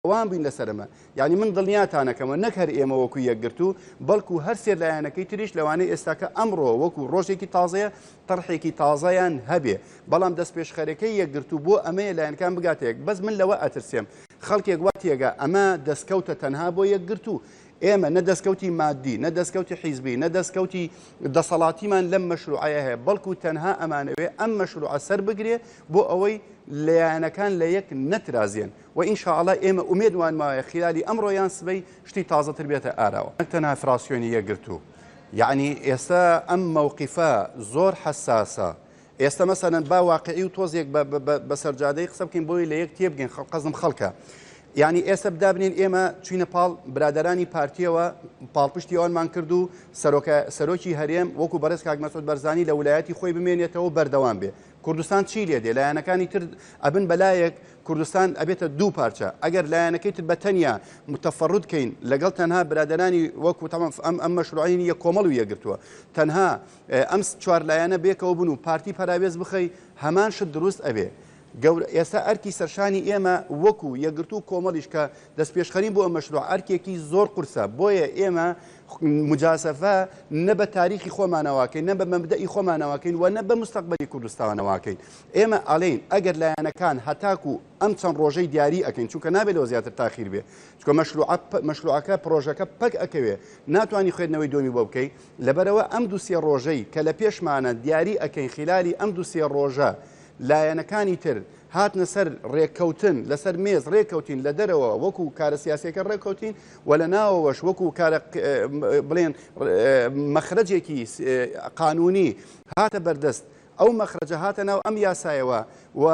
بەردەوام بووین لەسەر ئەمە. یانی من دڵنیاتانەکەمەوە نەک هەر ئێمە وەکو یەکگرتوو، بەڵکو هەر سێ لایەنەکەی تریش لەوانەیە ئێستاکە ئەمڕۆ وەکو ڕۆژێکی تازەیە تەرحێکی تازەیان هەبێ، بەڵام دەستپێشخەرەکەی یەکگرتوو بۆ ئەمەیە لایەنەکان بگاتە یەک. بەس من لەوە ئەترسێم خەڵکێک وا تێگا ئەمە دەستکەوتە تەنها بۆ یەکگرتوو. ئێمە نە دەستکەوتی مادی، نە دەستکەوتی حیزبی، نە دەستکەوتی دەسەڵاتیمان لەم مەشروعەیە هەیە، بەڵکو تەنها ئەمانەوێ ئەم مەشروعە سەربگرێ بۆ ئەوەی لایەنەکان لە یەک نەترازێن. وە ان شاء اللە ئێمە ئومێدمان وایە خیلالی ئەمڕۆ یان سبەی شتی تازەتر بێتە ئاراوە. نەک تەنها فراسیۆنی یەکگرتوو یەعنی ئێستا ئەم مەوقیفە زۆر حەساسە ئێستا مەسەلەن با واقعی و تۆزێک بە سەرجادەی قسە بکەین بۆی لە یەک تێبگەین قەزم خەڵکە یعنی ئێستا بدابنین ئێمە چوینە پاڵ برادرانی پارتیەوە پاڵپشتی ئەوانمان کرد و سەرۆکە سەرۆکی هەرێم وەکو بەڕێز کاک مەسعود بەرزانی لە ولایەتی خۆی بمێنێتەوە بەردەوام بێ کوردستان چی لێ دێ لایەنەکانی تر ئەبن بەلایەک کوردستان ئەبێتە دوو پارچە ئەگەر لایەنەکەی تر بە تەنیا متەفەڕود کەین لەگەڵ تەنها برادەرانی وەکو تەمام ئەم ئەم مەشروعین یە کۆمەڵ و یەکگرتووە تەنها ئەم چوار لایەنە بێکەوە بن و پارتی پەراوێز بخەی هەمان شت دروست ئەبێ گەورە ئێستا ئەرکی سەرشانی ئێمە وەکو یەکگرتوو کۆمەڵیش کە دەستپێشخەرین بۆ ئەم مەشروع ئەرکێکی زۆر قورسە بۆیە ئێمە مجازەفە نە بە تاریخی خۆمانەوەکەین نە بە مەبدەئی خۆمانەوەکەین و نە بە مستەقبەلی کوردستانەوەکەین ئێمە ئەڵێین ئەگەر لایەنەکان هەتاکو ئەم چەند ڕۆژەی دیاری ئەکەین چونکە نابێت لەوە زیاتر تاخیر بێ چونکە مەشروعە مەشروعەکە پرۆژەکە پەک ئەکەوێ ناتوانانی خوێندنەوەی دۆمی بۆ بکەی لەبەرەوە ئەم دوو سێ ڕۆژەی کە لە پێشمانە دیاری ئەکەین خیلالی ئەم دوو سێ ڕۆژە لایەنەکانی تر هاتنە سەر ڕێککەوتن، لەسەر مێز ڕێککەوتین لە دەرەوە وەکو کارە سیاسیەکە ڕێککەوتین و لە ناوەوەش وەکو کارە بڵێن مەخرەجێکی قانونی هاتە بەردەست ئەو مەخرەجە هاتە ناو ئەم یاسایەوە و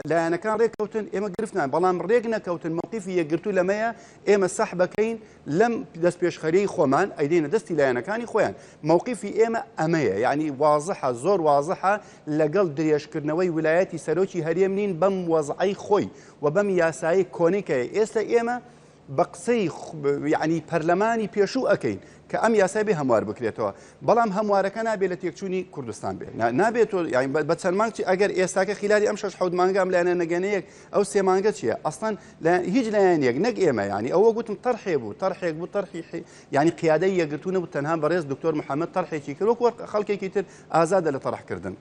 لایەنەکان ڕێککەوتن ئێمە گرفتمان بەڵام ڕێک نەکەوتن مەوقیفی یەکگرتوو لەمەیە ئێمە سەحبەکەین لەم دەستپێشخەریەی خۆمان ئەیدەینە دەستی لایەنەکانی خۆیان. مەوقیفی ئێمە ئەمەیە، یەعنی وازحە، زۆر وازحە لەگەڵ درێژکردنەوەی ولایەتی سەرۆکی هەرێم نین بەم وەزعەی خۆی و بەم یاسایەی کۆنەی کە ئێستا ئێمە بە قسەی یەعنی پەرلەمانی پێشوو ئەکەین کە ئەم یاسای بێ هەموار بکرێتەوە بەڵام هەموارەکە نابێت لە تێکچوونی کوردستان بێ نابێت تۆ یانی بە چەند مانگ ئەگەر ئێستاکە خیلالی ئەم شەش حەوت مانگە ئەم لایەنە نەگەنەیەک ئەو سێ مانگە چییە ئەسڵەن هیچ لایەنێک نەک ئێمە یانی ئەوە گوتم تەرحێ بوو تەرحێک بوو تەرحی یانی قیادەی یەکگرتوو نەبوو تەنها بەڕێز دکتۆر محەممەد تەرحێکی کرد وەکو خەڵکێکی تر ئازادە لە تەرحکردن.